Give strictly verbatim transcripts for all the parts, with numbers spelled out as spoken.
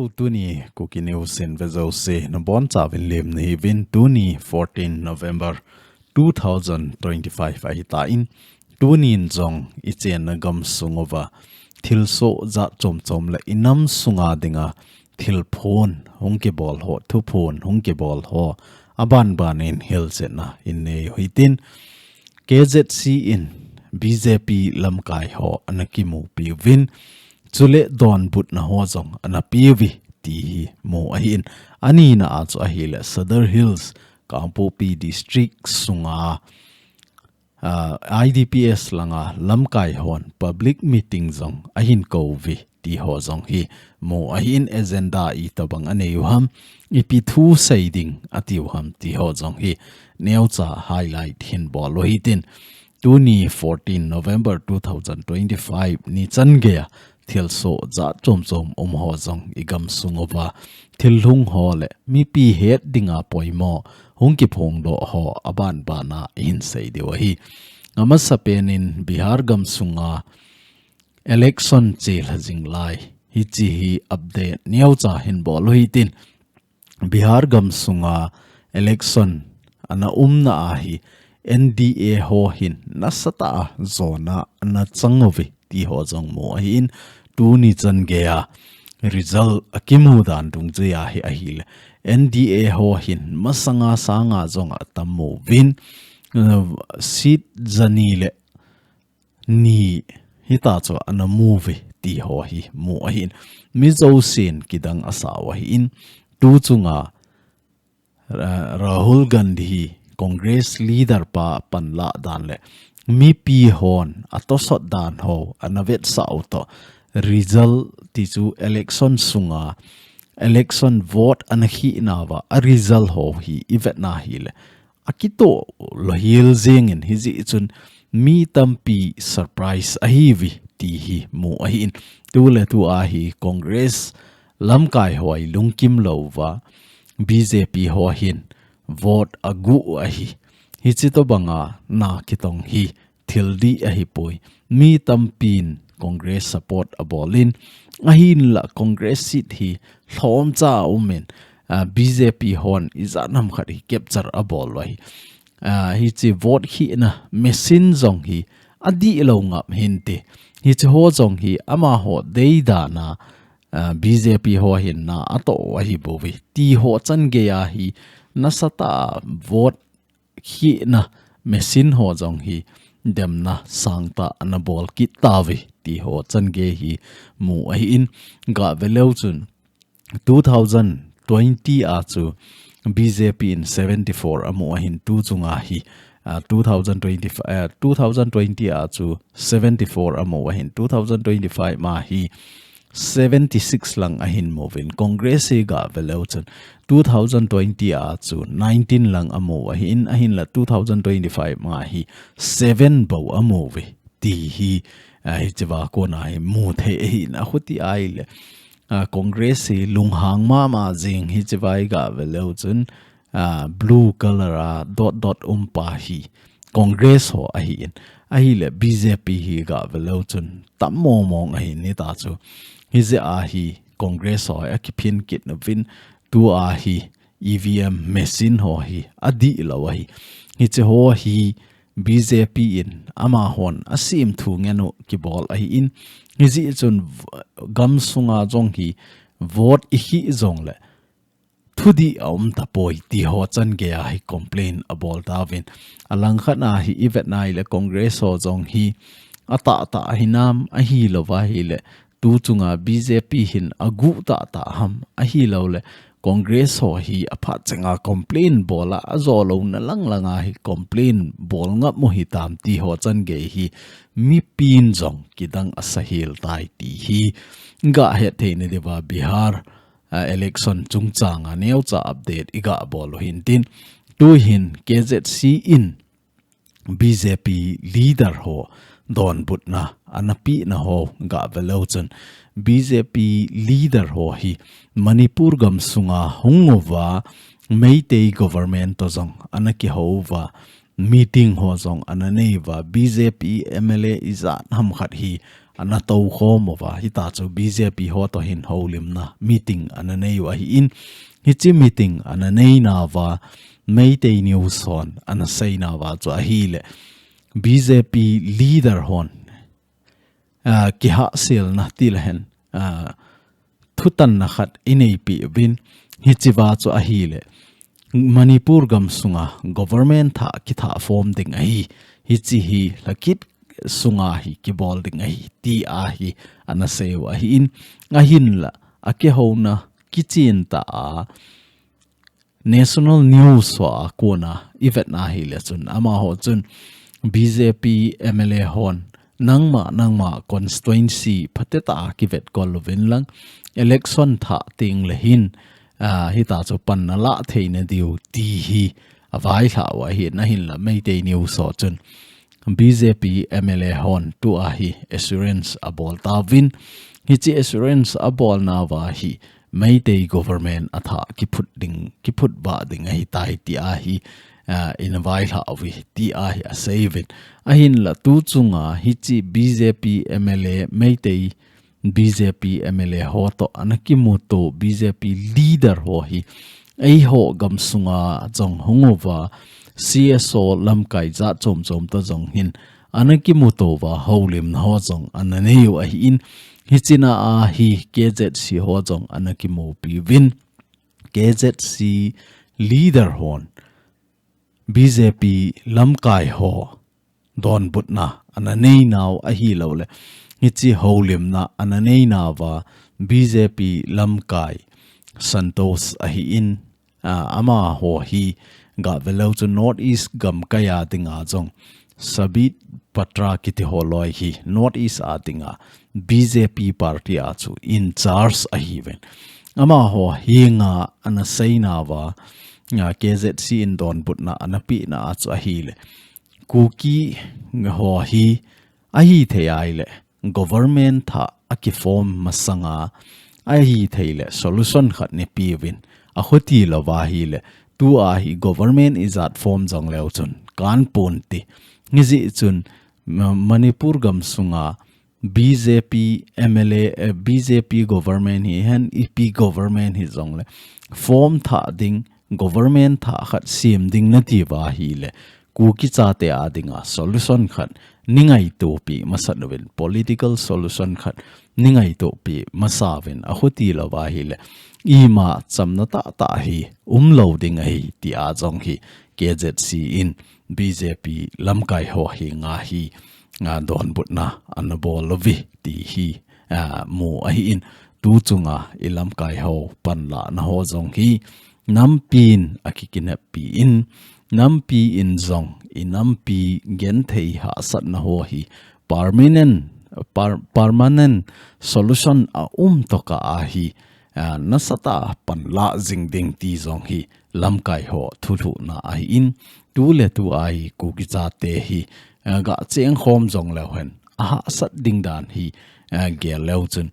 Tuni Kuki News in vejouse nabonchauvin lemna hiuvin, tuni fourteen November two thousand twenty-five ahitan, tunin jong ichenna gamsung uva thilsoh jat chomchom le inam sunga dinga thilphon hung kibol ho, thuphon hung kibol ho, abanbanin hilchetna inei u hitin, K Z C in B J P lamkai ho ana kimupi uvin, chule donbutna ho jong ana peuve ti hi mu ahin. Anina a chu ahile Sadar Hills, Kangpokpi District sunga, ah, I D P S langa lamkai hon public meeting jong ahin kouve ti ho jong hi mu ahin, agenda itobang anei u ham, ipi thu sei ding ati u ham ti ho jong hi neocha highlight hin bol u hitin, tuni fourteen November two thousand twenty-five ni chan geiya thilsoh jat chomchom um ho jong igamsung uva thil hung ho le mipi het dinga poimo hung kiphongdoh ho abanbana ihin sei diu ahi. Amasapen in Bihar gamsunga election chelha jing lai, hiche hi update neocha hin bol u hitin, Bihar gamsunga election ana umna ahi, N D A ho hin nasatah a jona ana chang uve ti ho jong mu ahin, tuni chan geiya result akimu dan dungjuiya hi ahile N D A ho hin masanga sanga jong atam uvin, uh, seat jani le ni hitachu ana mu uve ti ho hi mu ahin, mi jousen kidang asa u ahin, tu chunga Ra-, Rahul Gandhi, Congress leader pa panlah dan le mipi hon atosot dan ho ana vetsah u toh, result ti chu election sunga election vote ana khihna uva a result ho hi ivetna hile akitoh louhel jengin, hijeh chun mi tampi surprise ahiuve ti hi mu ahin. Tuletu ahi Congress lamkai ho lungkim louva B J P ho hin vote aguh ahi. Hiche tobanga na kitong hi thil dih ahipoi. Mi tampin Congress support abolin, ahinla Congress seat hi lhomcha a umin, ah, B J P hon ijat ham khat hi capture abol u ahi. Ah, hiche vote khihna machine jong hi adih lou ngap hinte. Hiche ho jong hi amaho deidan a, ah, B J P ho hin na atoh u ahibouve ti ho chan geiya hi nasatah a vote khihna machine ho jong hi demna sangtah ana bol kit tauve ti ho chan gei hi mu ahin, gah ve leu chun two thousand twenty a chu B J P in seventy-four amu ahin, tu chunga hi, ah, two thousand twenty-five, ah, two thousand twenty a chu seventy-four amu ahin, two thousand twenty-five ma hi seventy-six lang ahin mu uvin, Congress hi gah ve leu chun two thousand twenty a chu nineteen lang amu ahin, ahinla two thousand twenty-five ma hi seven bou amu uve ti hi, ah, hichea kona hi mu thei ahin, achuti ahile, ah, Congress hi lunghang mama jing, hichea gah ve leu chun, ah, blue color a dot dot um pa hi Congress ho ahin, ahile B J P hi gah ve leu chun tam mong mong ahin, hitachu hijeh a hi Congress ho hi akiphin kit nauvin, tua hi E V M machine ho hi adih lou ahi. Hiche ho hi B J P in amahon asem thu ngen u kibol ahin, hijeh chun v-, gamsunga jong hi vote ikhih jongle thudih aum tapoi ti ho chan geiya hi complain abol tauvin. Alangkhat a hi ivetna hile Congress ho jong hi atahtah ahinam, ahilouva hile tu chunga B J P hin aguh tahtah ham, ahilouleh Congress ho hi aphat chenga complain bol a, ajolou na lang langa hi complain bol ngap u hitam ti ho chan gei hi mipin jong kidang asa hel tai ti hi gah het theina diuva Bihar, ah, election chungchanga neocha update igah bol u hintin, tuhin K Z C in B J P leader ho donbutna ana pehna ho gah ve leu chun, B J P leader ho hi Manipur gamsunga hung uva Meitei government to jong ana kihou uva, meeting ho jong ana nei uva, B J P M L A ijat ham khat hi ana tou khom uva, hita chu B J P ho to hin houlimna meeting ana nei u ahi in, hichi meeting ana nei nauva, Meitei News hon ana sei nauva chu ahile, B J P leader hon, ah, kihahselna ti le hen, ah, thutanna khat i neipi uvin, hichiva chu ahile, Manipur gam sunga government thah kithah form ding ahi, hichi hi lakit sunga hi kibol ding ahi, ti ahi ana sei u ahi in, ahinla, akihouna kichen ta a, National News ho a kona i vet na hile chun, amaho chun B J P M L A hon, nangma, nangma constituency phateta a kivet kol uvin lang, election thah ting le hin, ah, hita chu pan nala theina diu ti hi availhah u ahi, ahinla Meitei News ho chun B J P M L A hon tua hi assurance abol tauvin, hichi assurance abol nauva hi Meitei government a thah kiphut ding, kiphut vah ding ahitai ti ahi, ah, in vailhah uve ti ahi asei uvin. Ahinla tu chunga hichi B J P M L A Meitei B J P M L A ho to ana kimuto, B J P leader ho hi eiho gam sunga jong hung uva, C S O lamkai jat chom chom to jong hin ana kimuto uva, houlimna ho jong ana nei u ahi in, hichina a hi K Z C ho jong ana kimupi uvin, K Z C leader hon B J P lamkai ho donbutna ana nei nau ahilou le, hichi houlimna ana nei nauva B J P lamkai Santosh ahi in, ah, amaho hi gah veleu chu North East gamkai a dinga jong Sambit Patra kiti ho loi hi North East a dinga B J P party a chu in charge ahi uvin. Amaho henga ana sei nauva, ah, K Z C in donbutna ana pehna a chu ahile, Kuki ho hi ahithei ahile, government thah a kiform masanga ahithei le solution khat neipi uvin, akhuti louva ahile, tua hi government ijat form jong leu chun kan pon ti. Hijeh chun, Ma-, Manipur gam sunga B J P M L A, eh, B J P government hi hen, ipi government hijong le, form thah ding, government thah khat sem ding nati uva ahile, Kuki chate a dinga solution khat neingaito pi masa uvin, political solution khat neingaito pi masa uvin, akhuti louva ahile, ima chamna tahtah hi umlou ding ahi ti a jong hi K Z C in B J P lamkai ho henga hi, ah, donbutna ana bol uve ti hi, ah, mu ahi in, tu chunga i lamkai ho panlahna ho jong hi nampin akikineppi in, nampi in jong i nampi genthei hahsatna ho hi permanent, per-, permanent solution aum tokah a hi, ah, nasatah a panlah jing ding ti jong hi lamkai ho thulhuhna ahi in, tu le tu a hi Kuki chate hi, ah, gah chengkhom jong leu hen, ahahsat ding dan hi, ah, gel leu chun,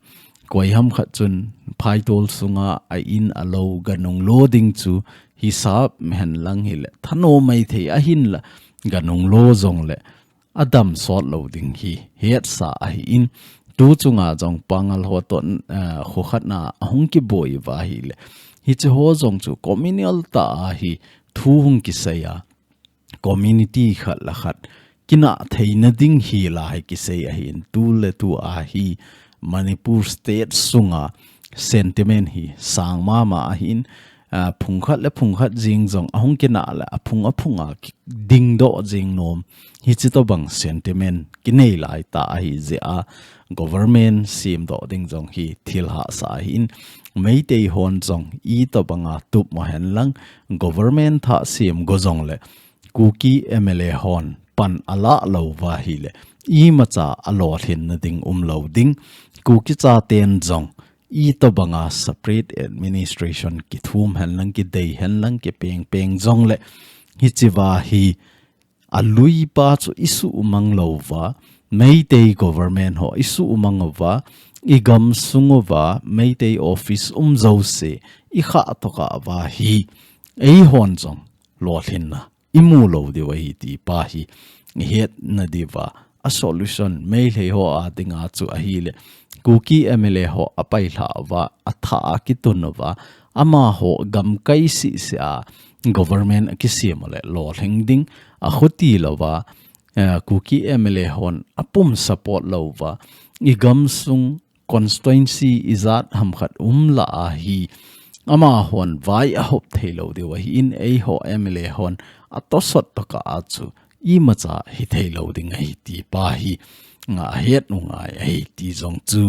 koiham khat chun phaitol sunga a in a lou ganunglo ding chu hisap hen lang hile, thanom maithei ahinla, ganunglo jong le, adam sot lou ding hi hetsa ahi in, tu chunga jong Pangal ho to, eh, kho khat na ahung kiboi uva ahile, hichi ho jong chu communal tah a hi thu hung kisei a, community khat le khat kinah theina ding hi la hi kisei ahi in, tu le tu a hi Manipur state sunga sentiment hi sang mama ahi in, ah, phung khat le phung khat jing jong ahung kinah le, aphung aphung a ki-, dingdoh jing nom, hichi tobang sentiment kinei lai tah ahi jeh a, government semdoh ding jong hi thil hahsa ahi in, Meitei hon jong itobanga tup mo hen lang, government thah sem go jong le, Kuki M L A hon pan alah lou uva ahile, imacha alolhinna ding umlou ding, Kuki chaten jong itobanga separate administration kithum hen lang, kidei hen lang, kipeng peng jong le, hichiva hi aluipa chu isuhmang lou uva, Meitei government ho isuhmang uva, igam sung uva, Meitei office um jouse ikhah tokah uva hi, eihon jong lolhinna imu lou diu ahi ti pa hi ihetna diuva a solution Meitei ho a dinga chu ahile Kuki M L A ho apailha uva, atha a kitun uva, amaho gamkai sisi a government akisem le lolhing ding, akhuti louva, eh, Kuki M L A hon apum support louva, i gamsung constituency ijat hamkhat umla ahi, amahon vai ahop theilou diu ahin, eiho M L A hon atosot tokah a chu imacha hithei lou ding ahi ti pa hi nga het u ngai ahi ti jong chu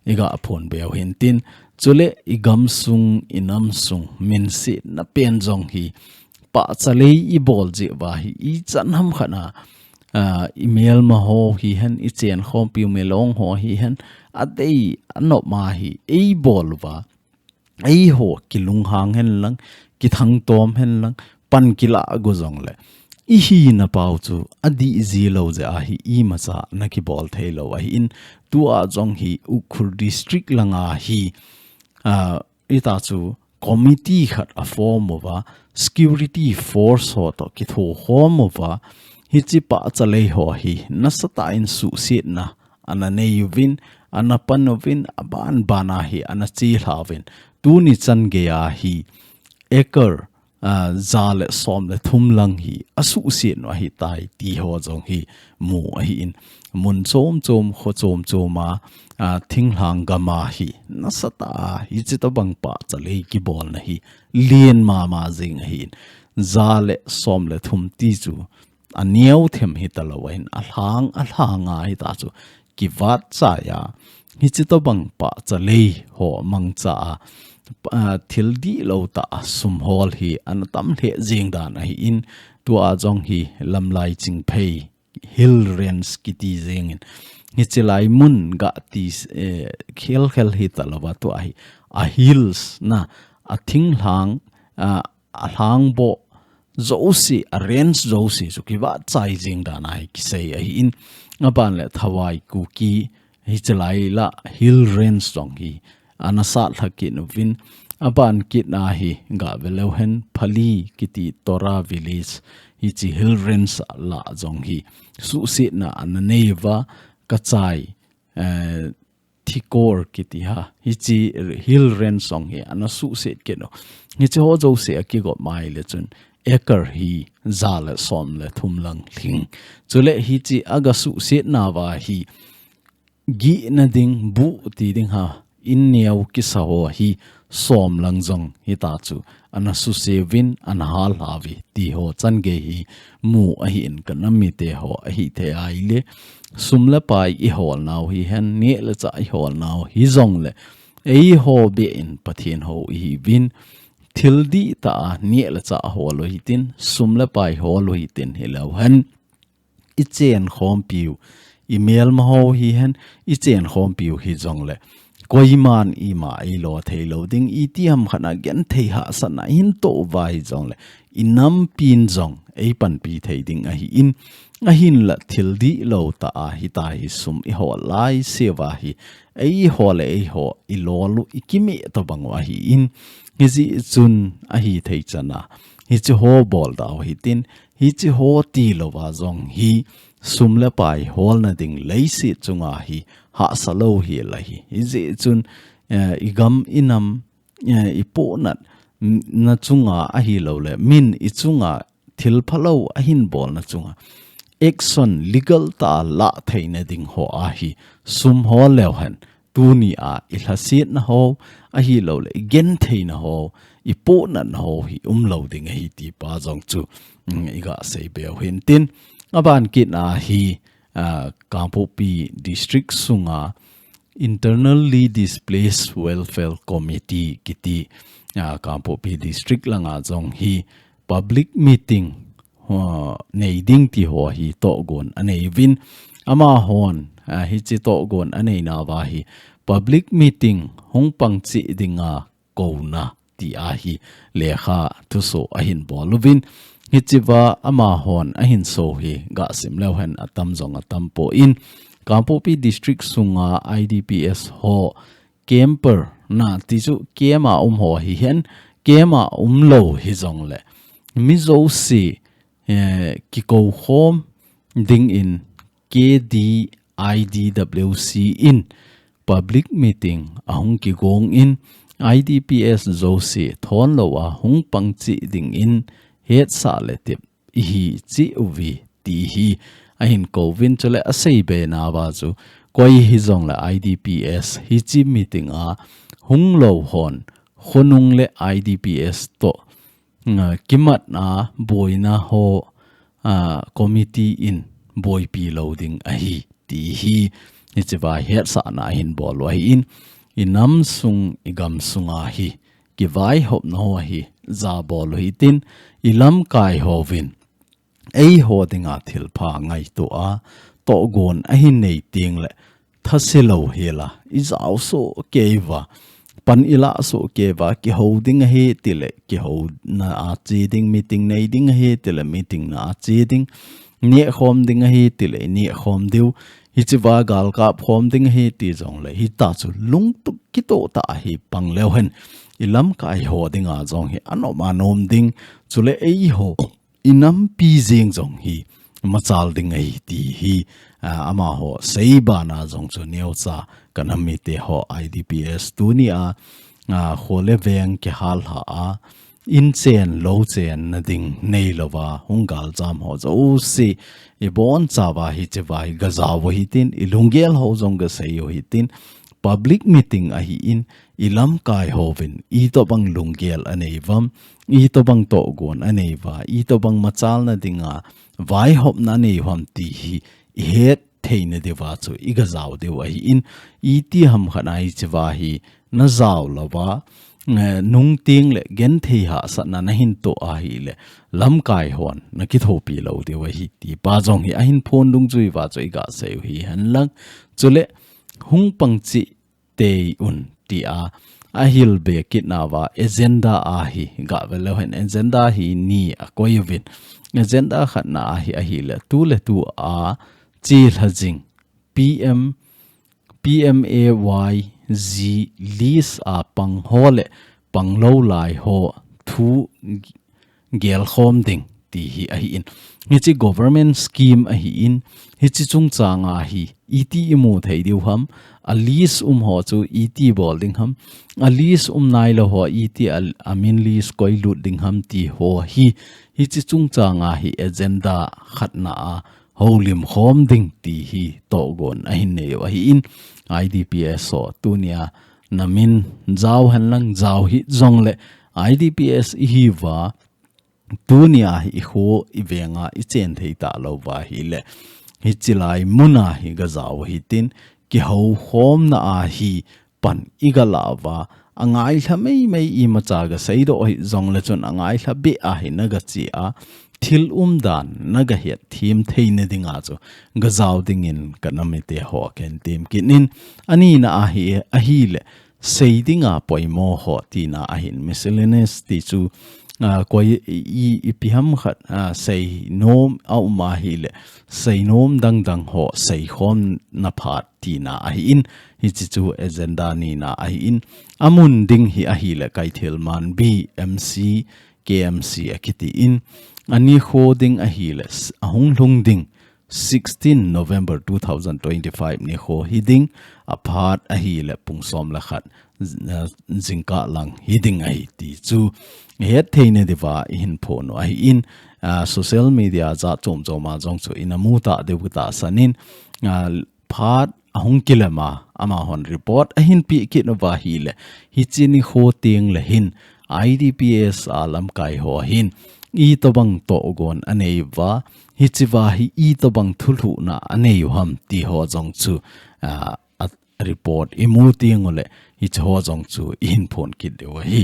iga phonbe u hintin, chule i gamsung, i namsung minsetna pen jong hi pahcha lei ibol jeh uva hi ichan hamkhat a, ah, i melma ho hihen, i chenkhompiu melong ho hihen, adei anop ma hi eibol uva, eiho kilunghang henlang, kithangtom henlang, pan kila go jongle, ihina pau chu adih ji lou jeh ahi, imacha nakibol theilou ahin, tua jong hi Ukhrul District langa hi, ah, ita chu committee khat aform uva, security force ho toh kithokhom uva, hiche pahcha lei ho hi nasatah in suhsetna ana nei uvin, ana pan uvin, aban ban a hi ana chelha uvin, tuni changei a hi acre, ah, ja le som le thum lang hi asuhset u ahitai ti ho jong hi mu ahin, mun chom chom, kho chom chom a, ah, thinglhang gam a hi nasatah a hiche tobang pahcha lei kibolna hi len mama jing ahin, ja le som le thum ti chu aneo them hitalou ahin, alhang, alhang a hita chu kivat chai a, hiche tobang pahcha lei ho mangcha a, ah, thil dihlou tah a sum hol hi ana tam lheh jeng dan ahin, tua jong hi Lamlai Chingphei Hill Range kiti jengin, hiche lai mun gati, eh, khel khel hitalouva, tua hi a hills na, athinglhang, ah, alhangboh jouse, a range jouse chu kivat chai jeng dan ahi kisei ahin, aban le Thawai Kuki hiche lai la Hill Range jong hi ana sat lha kit uvin, aban kit a hi gave leu hen Phali kiti Tora Village hiche Hill Range la jong hi suhsetna ana nei uva, Kachai, eh, Thikor kiti ha, hiche Hill Range jong hi ana suhset kit u. Hiche ho jouse akigop mai le chun acre hi ja le som le thum lang lhing. Chule hiche aga suhsetna uva hi gihna ding, buh ti ding ha, in neo kisa ho hi som lang jong hita chu ana suse uvin, ana hal lha uve ti ho changei hi mu ahin, ka nam mite ho ahithei a ile, sum le pai iholnau hihen, neh le chah iholnau hijongle, eiho beh in Pathen hou ihiuvin, thil dihtah a neh le chah hol u hitin, sum le pai hol u hitin, hileu hen i chenkhompiu, i melma ho hihen, i chenkhompiu hijongle, koiman ima eilo theilou ding, iti hamkhat a genthei hahsatna ihin toh uva hijongle, i nampin jong eipanpi thei ding ahin, ahinla thil dihlou tah a hita hi sum ihol laiseuva hi, eiho le eiho ilol u, ikimeh tobang u ahin, hijeh chun ahithei chan a hiche ho bol dau hitin, hiche ho tilouva jong hi sum le pai holna ding leiset chunga hi hahsa lou hel ahi. Hijeh chun, eh, i gam i nam, eh, i pohnat, mm, na chunga ahilou le, min i chunga thil phalou ahin bolna chunga action legal tah a la theina ding ho ahi, sum hol leu hen, tuni a i lhasetna ho ahilou le, i gentheina ho, i pohnatna ho hi umlou ding ahi ti pa jong chu, mm, iga seibe u hintin, aban kit a hi, ah, Kangpokpi District sunga Internally Displaced Welfare Committee kiti, ah, Kangpokpi District langa jong hi public meeting, ah, nei ding ti ho hi tohgon anei uvin, amahon, ah, hiche tohgon aneina uva hi public meeting hung pang cheh dinga kouna ti ahi lekha thuso ahin bol uvin. Hichea amahon ahin so hi gasim leu hen atam jong atam poi. Kangpokpi District sunga I D P S ho camper na ti chu camp a um ho hihen, camp a umlou hijongle mi jouse, eh, kikou khom dingin K D I D W C in public meeting ahung kigong in, I D P S jouse thon lou a hung pangchi ding in hetsah le tep ihi chi uve ti hi ahin kouvin, chule asei be nauva chu koi hijongle I D P S hichi meeting a hung lou hon khonung le I D P S to, nga, kimatna boina ho, a, committee in boipi lou ding ahi ti hi, hichi vai hetsahna ahin bol u ahi in, i nam sung, i gam sunga hi kivaihopna ho hi jabol u hitin, i lamkai hovin eiho dinga thilpha ngaito a tohgon ahin nei teng le thase lou hela i jao soh kei uva, pan i lah soh kei uva, kiho ding ahi tile kiho na a che ding, meeting nei ding ahi tile meeting na a che ding, nehkhom ding ahi tile nehkhom diu, hichi va galkap khom ding ahi ti jongle hita chu lungtup kitoh tah a hi pang leu hen, i lamkai ho dinga jong hi anom anom ding, chule eiho i nampi jeng jong hi machal ding ahi ti hi, a, amaho sei bana jong chu neocha ka nam mite ho I D P S tuni a, a, kho le veng kihal ha a, in chen lou chen na ding nei louva hung galjam ho jouse i bonchauva hichi vai ga jao u hitin, i lunggel ho jong ga sei u hitin, public meeting ahi in, i lamkai hovin itobang lunggel anei uvam, itobang tohgon anei uva, itobang machalna dinga vaihopna anei uvam ti hi i het theina diuva chu i ga jao diu ahi in, iti ham khat a hichi va hi na jao louva, eh, nung teng le genthei hahsatna na hin toh ahile lamkai hon na kithopi lou diu ahi ti pa jong hi ahin phon dungjui uva chu i ga sei u hi hen lang. Chule hung pangchi tei un tia ahil be kit nauva agenda ahi ga ve leu hen, agenda hi ni a koi uvin, agenda khatna ahi, ahile tu le tu a chilha jing P M, P M A Y G list a pang ho le pang lou lai ho thu gelkhom ding ti hi ahi in. Hichi government scheme ahi in, hichi chungchang a hi iti i mu thei diu ham, a list um ho chu iti bol ding ham, a list um nai lou ho iti a, a min list koi lut ding ham ti ho hi, hichi chungchang a hi agenda khatna a houlim khom ding ti hi tohgon ahin nei u ahi in, I D P S ho tunia na min jao hen lang, jao hih jongle I D P S i hi uva, tunia hi i kho i venga i chen thei ta lou uva ahile, hichi lai muna hi ga jao u hitin, kihou khomna a hi pan i ga la uva, a ngailha meimei, imacha ga seidoh hih jongle chun a ngailha beh a hi na ga che a, thil umdan na ga het them theina dinga chu ga jao dingin ka nam mite ho ken tem kit in, anina ahi, ahile sei dinga poimo ho tina ahin, miscellaneous ti chu, a, koi i, i, ipi ham khat, a, sei nom a um ahile, sei nom dangdang ho sei khomna phat tina ahi in, hichi chu agenda nina ahi in, a mun ding hi ahile Kaithel Manbi M C, K M C a kiti in, a nikho ding ahile s-, a hung lhung ding sixteen November two thousand twenty-five nikho hi ding, a phat ahile pung som le khat, z-, eh, jingkah lang hi ding ahi ti chu het theina diuva i hin phon u ahi in, ah, social media jat chom chom a jong chu i na mu ta diu tahsan in, ah, phat a hung kilem a, amahon report ahin pe kit uva ahile, hichi nikho teng le hin I D P S a lamkai ho hin itobang tohgon anei uva, hichi va hi itobang thulhuhna anei u ham ti ho jong chu, ah, a report i mu teng ule, hichi ho jong chu i hin phon kit diu ahi.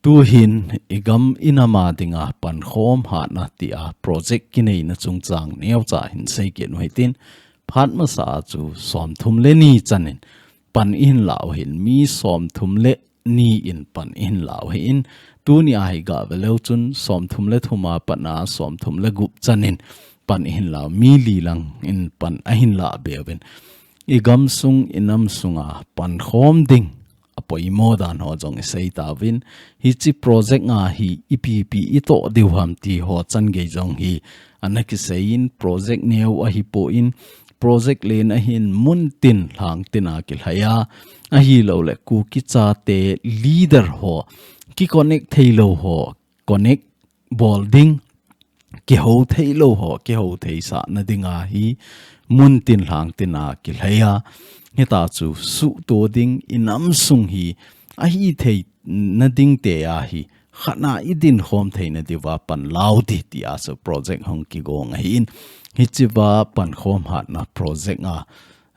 Tuhin i gam i nam a dinga pankhom hatna tia project kineina chungchang neocha hin sei kit u hitin, phat masa a chu som thum le ni chan in pan i hin la u hin, mi som thum le ni in pan i hin la u ahi in, tunia hi ga ve leu chun som thum le thum a pat a som thum le gup chan in pan i hin la u, mi li lang in pan a hin la be uvin, i gam sung i nam sunga pankhom ding apoimo dan ho jong isei tauvin, hiche project nga hi ipi ipi itoh diu ham ti ho changei jong hi ana kiseiyin, project neo ahipon, project len ahin muntin lhangtin a kilhai a, ahilouleh Kuki chate leader ho, kiconnect theilou ho connect bol ding, kihou theilou ho kihou theisah nading a hi muntin lhangtin a kilhai a, hitachu suhto ding, inam sung hi ahithei nading te a hi khatna idin khom theina diuva pan lau ti, ti a chu project hung kigong ahin, hichea pankhom hatna project a,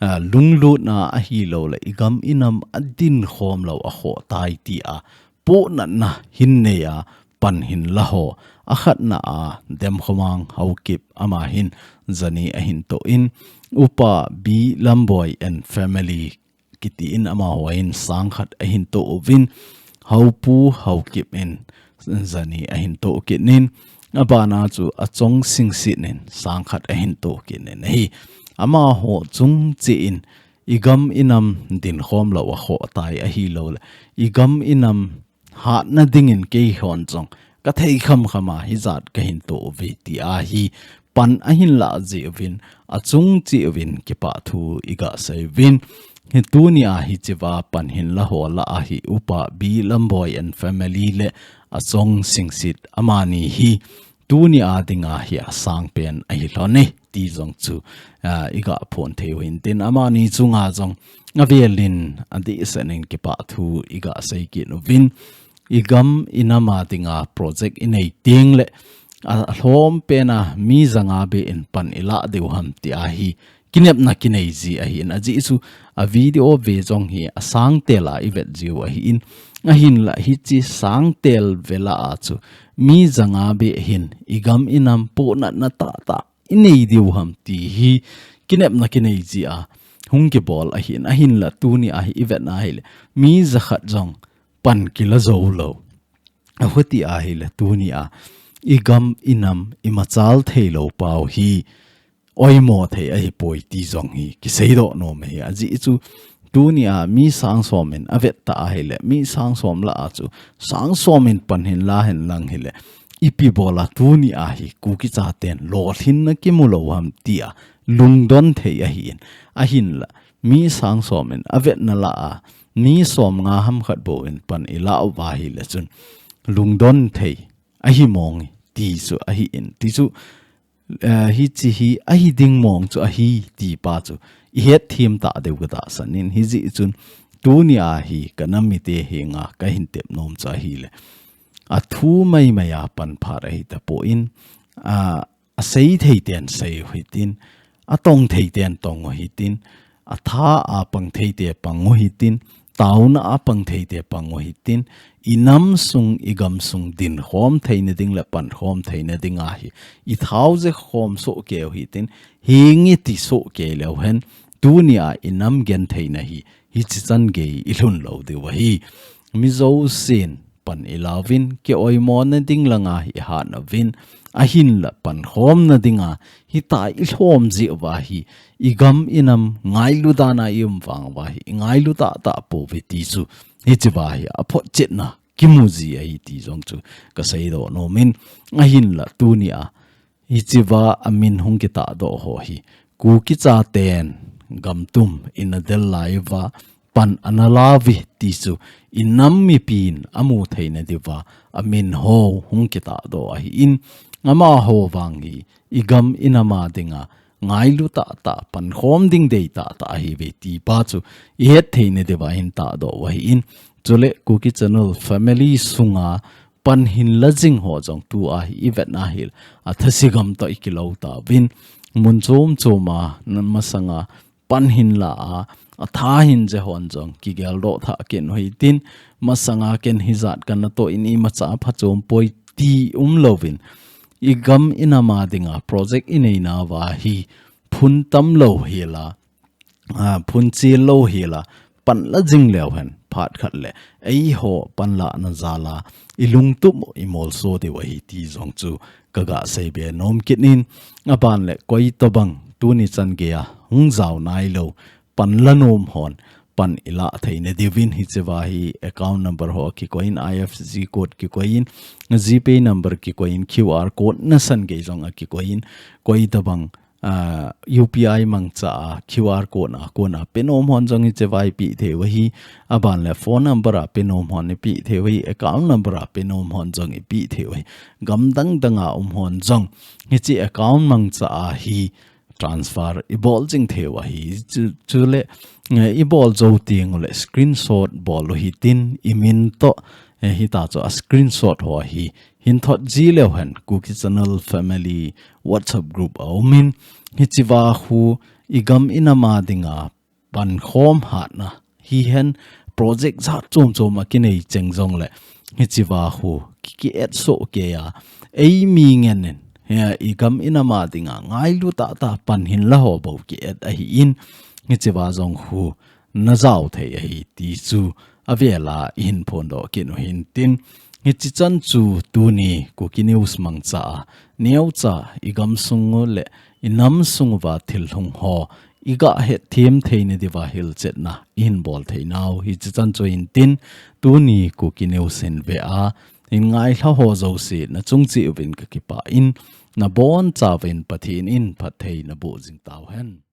a, lunglutna ahilouleh igam inam adin khom lou akhoh tai ti a, pohnatna hin nei a, pan hin la ho, akhatna a Demkhomang Haokip ama hin jani ahin toh in, Upa B Lamboi and family kiti in amaho hin sangkhat ahin toh uvin, Haopu Haokip in jani ahin toh kit in, abana chu Achong Singsit in sangkhat ahin toh kit in ahi. Amaho chung cheh in igam inam din khom lou akhoh tai ahilouleh igam inam hatna dingin keihon jong kathei khamkham a hijat kahin toh uve ti a hi pan ahin lah jeh uvin, achung cheh uvin kipah thu iga sei uvin. Hi tuni a hichea pan hin la ho lah a hi Upa B Lamboi and family le Achong Singsit amani hi tuni a dinga hi asang pen ahi lhon e ti jong chu, a, iga phong thei u hintin, amani chunga jong avelin adehset in kipah thu iga sei kit uvin, igam inam a dinga project inei teng le, a, alhom pen a mi janga beh in pan ilah diu ham ti a hi kinepna kinei ji ahin, ajeh chu a video ve jong hi asang tel a ivet jiu ahin, ahinlah hiche sang tel ve lah a chu mi janga beh hin igam inam pohnatna tahtah inei diu ham ti hi kinepna kinei ji a hung kibol ahin, ahinlah tuni a hi ivet na hile mi jakhat jong pan kila jou lou. Ahuti a hile tuni a igam inam imachal theilou pau hi oimo thei ahipoi ti jong hi kiseidoh nom ahi. Ajeh chu tuni a mi sang som in avet ta ahile, mi sang som lah a chu sang som in pan hin la hen lang hile, ipi bol a tuni a hi Kuki chaten lolhinna kimu lou ham ti a lungdon thei ahin, ahinlah mi sang som in avetna lah a mi som nga ham khat bou in pan ilah uva hile chun lungdon thei ahi mong e ti chu ahin, ti chu, eh, hiche hi ahi ding mong chu ahi ti pa chu ihet them ta diu katahsan in, hijeh chun tuni a hi kanam mite henga kahin tep nom chu ahile, athu maimai a pan phat ahi tapon, a, asei thei ten sei u hitin, atong thei ten tong u hitin, atha a pang thei te pang u hitin, taona a pang thei te pang u hitin, inam sung igam sung din khom theina ding le pan khom theina ding a hi ithao je khom soh kei u hitin, henge ti soh kei leu hen, tuni a inam gen theina hi hiche changei ilhun lou diu ahi. Mi jousen pan ilauvin, kioimo na ding langa hi ihat nauvin, ahinlah pan khom na dinga hitia ilhom jeh uva hi, igam inam ngailu dan a ium vang uva hi ingailu tahtah pouve ti chu hichea hi aphotchetna kimu ji ahi ti jong chu kaseidoh nom in, ahinlah tuni a hichea amin hung kitahdoh ho hi Kuki chaten gamtum ina del lai uva pan ana la uve ti chu inam mipin amu theina diuva amin ho hung kitahdoh ahin, amaho vang hi igam inam a dinga ngailu tahtah pan khom ding dei tahtah ahiuve ti pa chu ihet theina diuva hin tahdoh u ahin, chule Kuki Channel family sunga pan hin la jing ho jong tua hi ivet na hile, atha sigam toh ikilou tauvin, mun chom chom a, na masanga pan hin la a, atha hin je hon jong kigeldoh thah kit u hitin, masanga ken hijat kana toh in imacha phachom poi ti umlouvin, igam inam a dinga project inei nauva hi phun tam lou hela, a, phun chil lou hela, pan la jing leu hen, phat khat le eiho pan lahna jal a ilungtup u imolso diu ahi ti jong chu kaga seibe nom kit in, aban le koitobang tuni changei a hung jao nailou, pan la nom hon, pan ilah theina diuvin hichea hi account number ho kikoiyin, I F S C code kikoiyin, GPay number kikoiyin, Q R code nasan gei jong akikoiyin, koi tabang, ah, U P I mangcha a Q R code a kona penom hon jong hichea ipeh thei u ahi, aban le phone number a penom hon ipeh thei u ahi, account number a penom hon jong ipeh thei u ahi, gam dang dang a um hon jong hiche account mangcha a hi transfer ibol jing thei u ahi. Chu, chule, eh, ibol jou teng ule screenshot bol u hitin, imin toh, eh, hita chu a screenshot ho hi hin thot ji leu hen Kuki Channel Family WhatsApp group a umin, hichea khu igam inam a dinga pankhom hatna hihen project jat chom chom a kinei cheng jongle hichea khu ki, ki add soh kei a, eimi ngen in, hia igam inam a dinga ngailu tah tah pan hin la ho bou ki add ahin, hichea jong khu najao thei ahi ti chu avela ihin phondoh kit u hintin, hichi chan chu tuni Kuki News mangcha a neocha igam sung u le inam sung uva thil hung ho iga hetthem theina diuva hilchetna ihin bol thei nau hichi chan chu hintin, tuni Kuki News hin ve a, hin ngailha ho jouse nachung cheh uvin kakipah in, nabonchauvin Pathen in phatthei naboh jing tauhen.